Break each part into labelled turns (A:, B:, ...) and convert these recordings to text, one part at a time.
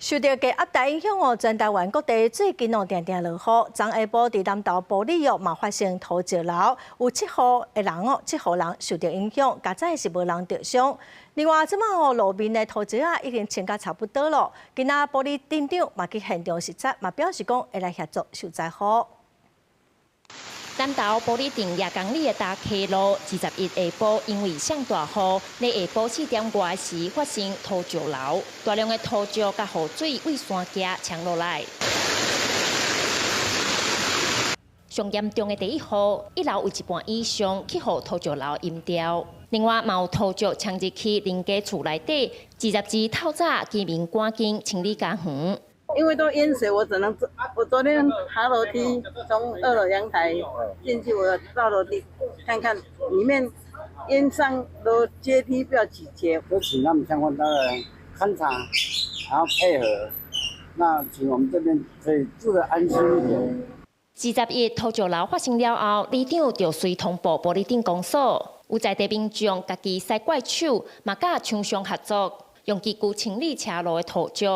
A: 受著低壓帶影響哦，全台灣各地最近哦，定定落雨。昨下晡佇南投埔里哦，嘛發生土石流，有七戶的人哦，七戶人受著影響，佳哉是無人著傷。另外，這馬哦路面的土石仔已經清甲差不多囉。今仔埔里鎮長嘛去現場視察，嘛表示講會來協助受災戶。
B: 南投埔里鎮廿公里的大溪路，21下晡因為上大雨，咧下晡4點外時發生土石流，大量的土石佮雨水對山腳沖落來。上嚴重的第一戶，一樓有一半以上去予土石流淹掉。另外，嘛有土石沖入去鄰家厝內底，22透早居民趕緊清理家園。
C: 因為都淹水，我只能我昨天爬樓梯，從二樓陽台進去，我到樓梯看看裡面淹上樓階梯不要幾階。
D: 都請他們相關單位勘察，然後配合，那請我們這邊可以住得安心一點。
B: 21土石流發生了後，里長就隨通報埔里鎮公所，有在地民眾家己使怪手，嘛佮廠商合作，用機具清理車路的土石。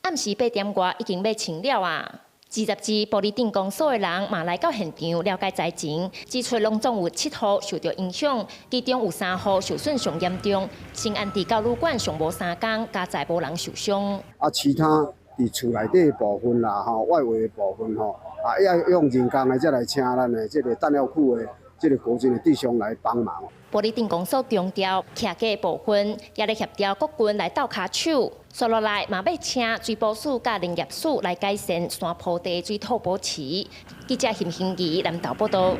B: 暗時8點外已經欲清了啊！22埔里鎮公所的人嘛來到現場了解災情，指出攏總有七戶受著影響，其中有三戶受損上嚴重，先安置到旅館上無三工，佳哉無人受傷。
D: 啊，其他佇厝內底部分啦，吼，外圍的部分吼，啊，要用人工的才來請咱的這個彈藥庫的這個國軍的弟兄來幫忙。
B: 埔里鎮公所強調，徛架的部分也咧協調國軍來鬥跤手，紲落來嘛欲請水保署佮林業署來改善山坡地水土保持。記者邢興儀南投報道。